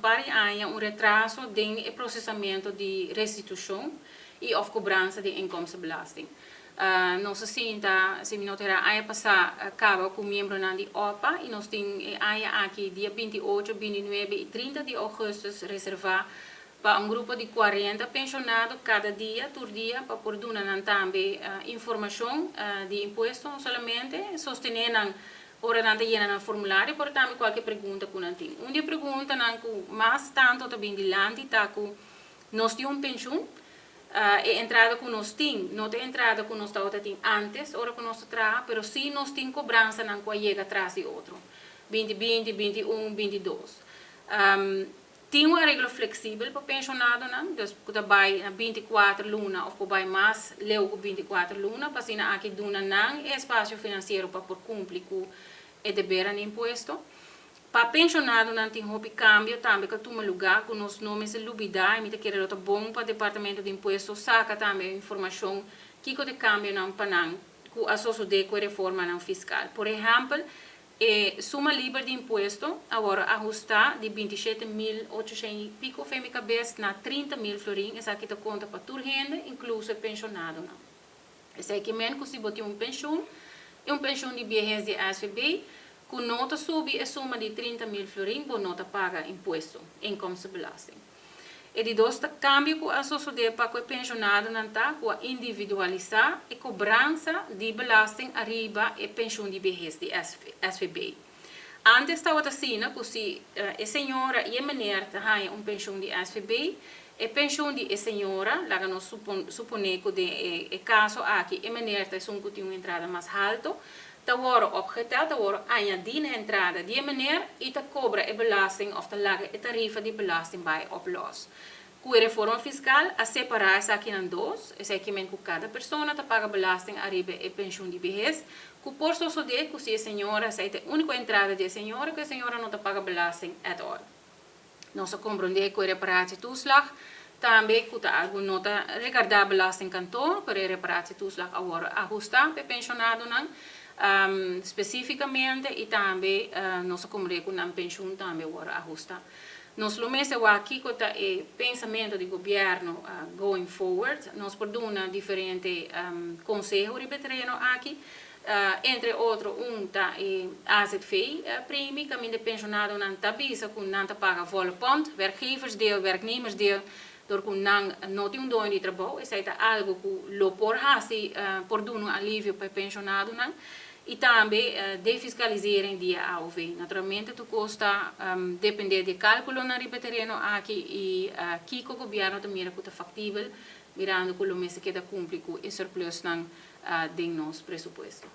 Par di aña un retraso den e procesamento di restitucion y of cobransa di inkomstenbelasting. Nos a sinta, si mi no ta era, aña pasa caba cu miembronan di OPA y nos tin e aña aki dia 28, 29 y 30 di augustus reserva pa un grupo di 40 pensionado cada dia, tur dia, pa por duna nan tambe informacion di impuesto, no solamente sostene nan ora nan ta yena nan formulario, pero tambe cualkier pregunta cu nan tin. Un di e preguntanan cu mas tanto ta bin dilanti ta cu nos tin un pensioen, e entrada cu nos tin no ta entrada cu nos tabata tin antes ora cu nos ta traha, pero si nos tin cobransanan cu a yega tras di otro, 2020, 21, 22. Tin un areglo flexibel pa pensionadonan, dus cu ta bay na 24 luna of por bay mas leu cu 24 luna, pa asina aki duna nan e espacio financiero pa por cumpli cu e deber di impuesto. Pa pensionadonan tin hopi cambio tambe cu a tuma luga cu nos no mester lubida y mi ta kere ta bon pa Departamento di Impuesto saca tambe informacion kico e cambionan pa nan cu a sosode cu e reformanan fiscal. Por ehempel, e suma liber di impuesto a wordo ahusta di 27.800 y pico for mi cabes na 30.000 florin. Esaki ta conta pa tur hende, incluso pensionadonan. Esaki kiermen cu si bo tin un pensioen, y un pensioen di biehes di SVB, cu no ta subi e suma di 30.000 florin, bo no ta paga impuesto, inkomstenbelasting. E di dos ta cambio cu a sosode pa cu pensionadonan ta cu a individualisa e cobransa di belasting ariba e pensioen di behes di SVB. Antes tabata asina, cu si e señora y e meneer ta haya un pensioen di SVB, e pensioen di e señora, laga nos supone cu den e caso aki, e meneer ta esun cu tin un entrada mas halto, ta wordo opgeteld, ta wordo añadi na entrada di e meneer y ta cobra e belasting of ta laga e tarifa di belasting bay op los. Cu e reforma fiscal a separa esaki na dos, esaki kiermen cu cada persona ta paga belasting ariba e pensioen di behes, cu por sosode cu si e señora, esey ta e unico entrada di e señora, cu e señora no ta paga belasting at all. Nos a comprende cu e reparatietoeslag tambe cu ta algo no ta regarda belastingkantoor, pero e reparatietoeslag a wordo ahusta pa pensionadonan specificamente y tambe nos a comprende cu nan pensioen tambe a wordo ahusta. Nos lo mester wak kico ta e pensamento di gobierno going forward. Nos por duna diferente conseho riba e tereno aki. Entre otro, un ta e AZV premie, caminda pensionadonan ta bisa cu nan ta paga volle pond, werkgeversdeel, werknemersdeel, door cu nan no tin un doño di trabou. Esey ta algo cu lo por hasi, por duna un alivio pa pensionadonan. Y tambe defiscalisering di AOV. Naturalmente, tur cos ta depende di calculonan riba tereno aki y kico gobierno ta mira cu ta factibel, mirando cu lo mester keda cumpli cu e surplusnan den nos presupuesto.